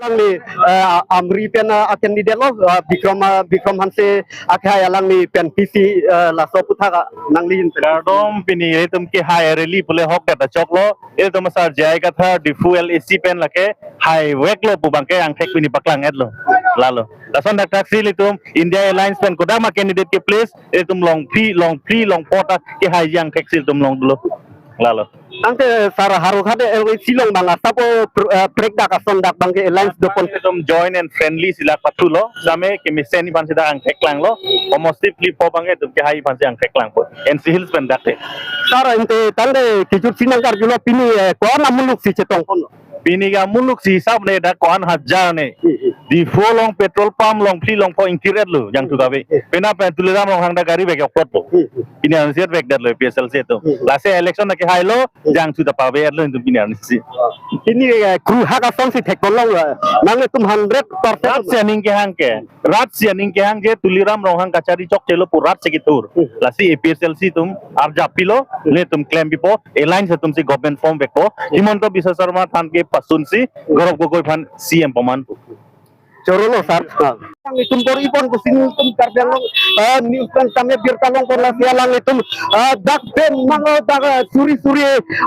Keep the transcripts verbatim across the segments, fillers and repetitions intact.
Alangli, eh, Amri pen, eh, a candidate lo, eh, Bikram, eh, Bikram Hanse akehai alangli pen pisi, eh, laso aputhak nangli hin pen. Kardom, pini ilitum kehai rally pule ahokdet achok lo, ilitum asar J I Kathar Diphu L A C pen lake haivek lo pu abangke angthek pini paklang-et lo. Lalo. Lason dakdak si ilitum India Alliance pen kodam a candidate ke place, ilitum longphli, longphli, longpo ta kehaiji angthek si ilitum longdunlo. Lalo. Tangte sar Harukhat L A C along abang asap o pr-, eh, prek dak ason dak abangke alliance dopon. Ilitum joint and friendly si lak pathulo, same kemesen aphan si dak angthek klanglo, homosti phli pho abangke ilitum kehai aphan si angthek klangpo. N C Hills pen dak te. Sar, ante tangte kejut si nangkarjulo, pini, eh, ko-an amuluk si chetongponlo? Pini ke amuluk si hisap ne dak ko-an hajar ne. Hmm, hmm. Diphu along petrol pump longphli longpo ingkir-et lo jangthu kave. Hmm. Penap pen Tuliram Ronghang dak gari vek-ok plotpo. Hmm, hmm. Pini arni si vekdet lo A P H L C atum. Hmm, hmm. Lasi election na kehai lo, hmm, jangthu ta pave-et lo ilitum pini arni si. Pini, eh, kru hak ason si thekponlong, eh, nanglitum hundred percent. Rat si aning kehang ke. Rat si aning kehang ke Tuliram Ronghang kachari chokche lo pu rat si kethur. Hmm. Lasi A P H L C atum arjap pilo, hmm, ilitum klem pipo, alliance atum si government form vekpo, hmm, Himanta Biswa Sarma than ke pasun si, hmm, Gaurav Gogoi aphan C M paman. Choro lo, sar. Ah. Nanglitum bor-ipon pusi nelitum Karbi Anglong, eh, news pen tame birta longpon, lasi alanglitum, eh, dak pen nang, eh, dak, eh, suri suri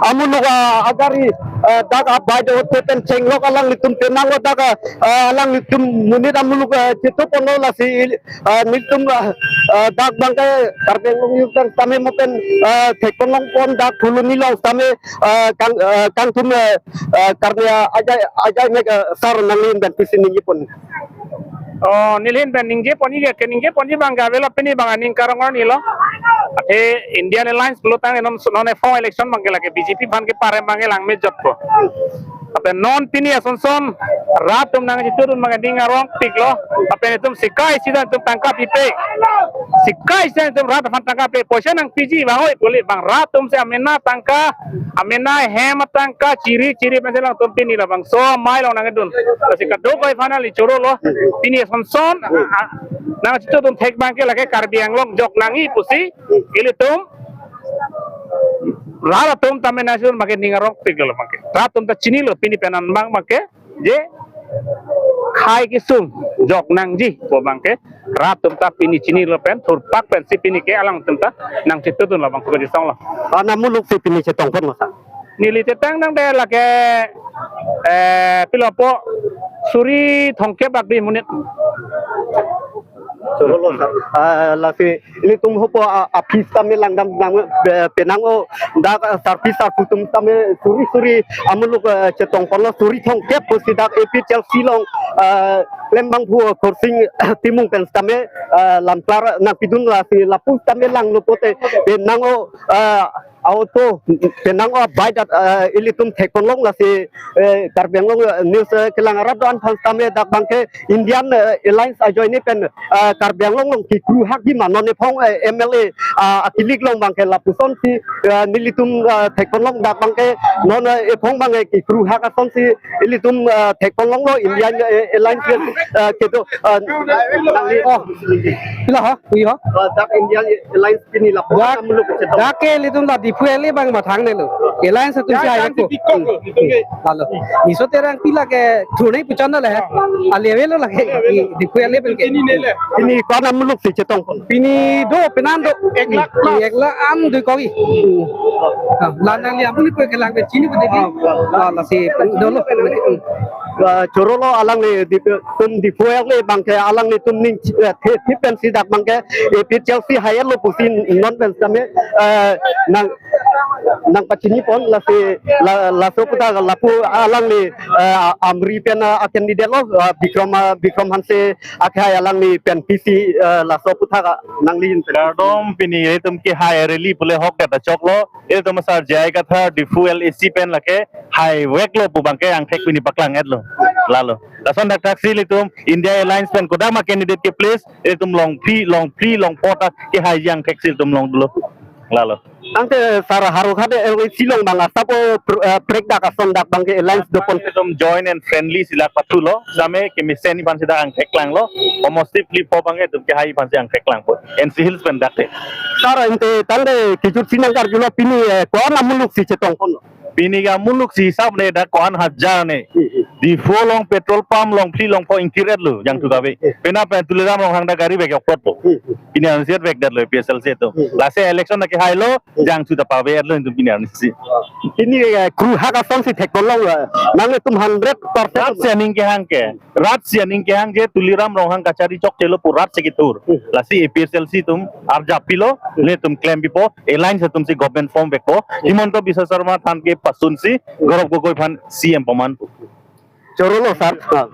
amuluk, eh, agari, eh, dak abai do te pen chenglok alanglitum pen nang, eh, dak, eh, alanglitum monit amuluk, eh, chetongponlo, lasi, eh, nelitum, eh, eh, dak abangke Karbi Anglong news pen tame mo pen, eh, thekponlongpon, dak Phuloni along tame, eh, kang, eh, kangthum, eh, eh, Karbi, eh, ajai, ajai mek, eh, sar nangli hin pen pisi ningjepon. Oh, neli hin pen ningjeponji ke, ningjeponji abangke avelo, pini abang aning karong arni lo. Athe Indian Alliance pulo tangte non, non ephong election abangke lake B J P aphan keparem abangke langmejotpo. Lapen non pini asonson rat atum nangchethurdun abangke ning arongpik lo. Lapen itum sikai sida itum tangka pipe. Sikai sida itum rat aphan tangka pe. Poisa nangpiji abang oi pule abang rat atum si amena tangka, amena hem atangka chiri chiri pensi alangtum pini labangso amei along nangdun. Lasi kadokave aphan neli choro lo. Pini asonson, a, a, nangchethurdun thek abangke lake Karbi Anglong jok nangji pusi ilitum rat atum tame nangchethurdun abangke ning arongpik lo abangke. Rat atum ta chinilo pini pen an abang abangke je khei kesung jok nangji pu abangke rat atum ta pini chinilo pen thurpak pensi pini ke alangtum ta nangchethurdun labangso kejisong lo. Ko-an amuluk si pini chetongponlo, sar? Neli chetong tangte lake, eh, pilopo suri thomkep akri monit. Choro lo, sar. Ah, lasi ilitum hopo, ah, aphi tame langdam nang, eh, penang o dak, ah, sarpi sarpo atum tame suri suri amuluk, eh, chetongponlo, suri thomkep pusi dak A P H L C along, eh, klembangphu Khorsing Timung pen tame, eh, lamklar nangpidun, lasi lapu tame langlo pote penang o, eh, auto penang o bike dak, eh, ilitum thekponlong, lasi, eh, Karbi Anglong, eh, news, eh, kelang arat do-an aphan tame dak abangke Indian, eh, Alliance ajoine pen, eh, Karbi Anglong along kekru hakji ma non ephong, eh, M L A, ah, akilik along abangke lapuson si, eh, nelitum, eh, thekponlong, dak abangke non, eh, ephong abangke kekru hak ason si ilitum, eh, thekponlonglo Indian, eh, Alliance, eh, kedo, eh, nangli. Oh, pila ha? Ui ha? Eh, dak Indian Alliance pini lapu dak, amuluk chetong. Dak ke ilitum la Diphu L A abang mathangnelo. Alliance atum si hai ko. Lalo. Niso Terang pila ke thurne puchanda le. Ali avelo lake. Diphu L A abangke. Pini ko-an amuluk si chetongpon? Pini do, penan do. Ek lakh plus. Ek lakh an do ko-i. Ah, la nangli amuluk ko kelang ke chini ko dei. Ah, lasi dolo. Ah, choro lo, alangli di, tum Diphu L A abangke alanglitum ning, eh, the, the pensi dak abangke A P H L C hai-etlo pusi non pen tame, eh, nang, nangpachinipon, lasi la, laso aputhak lapu alangli, eh, Amri pen, eh, a candidate lo, eh, Bikram, eh, Bikram Hanse akehai alangli pen pisi, eh, laso aputhak nangli hin pen. Kardom, pini ilitum kehai rally pule ahokdet achok lo, ilitum asar J I Kathar Diphu L A C pen lake haivek lo pu abangke angthek pini paklang-et lo. Lalo. Lason dakdak si ilitum India Alliance pen kodam a candidate ke place, ilitum longphli, longphli, longpo ta kehaiji angthek si ilitum longdunlo. Lalo. Tangte sar Harukhat L A C along abang asap o pr-, eh, prek dak ason dak abangke alliance dopon. Ilitum joint and friendly si lak pathulo, same kemesen aphan si dak angthek klanglo, homosti phli pho abangke ilitum kehai aphan si angthek klangpo. N C Hills pen dak te. Sar, ante tangte kejut si nangkarjulo, pini, eh, ko-an amuluk si chetongponlo? Pini ke amuluk si hisap ne dak ko-an hajar ne. Hmm, hmm. Diphu along petrol pump longphli longpho ingkir-etlo jangthu kave. Penap pen Tuliram Ronghang ta gari vek-ok potpo. Pini ansi vekdetlo A P H L C atum. Lasi election nangkehai lo, jangthu ta pave-etlo itum pini ansi. Pini, eh, kru hak asong si thekponlong, eh, nanglitum hundred percent. Rat si aning kehang ke. Rat si aning kehang je Tuliram Ronghang kachari chokchelo pu rat si kethur. Lasi A P H L C atum arjap pilo, nelitum klem pipo, alliance atum si government form vekpo. Himanta Biswa Sarma than ke pasunsi, Gaurav Gogoi aphan C M paman. Chorolo sir. Ah.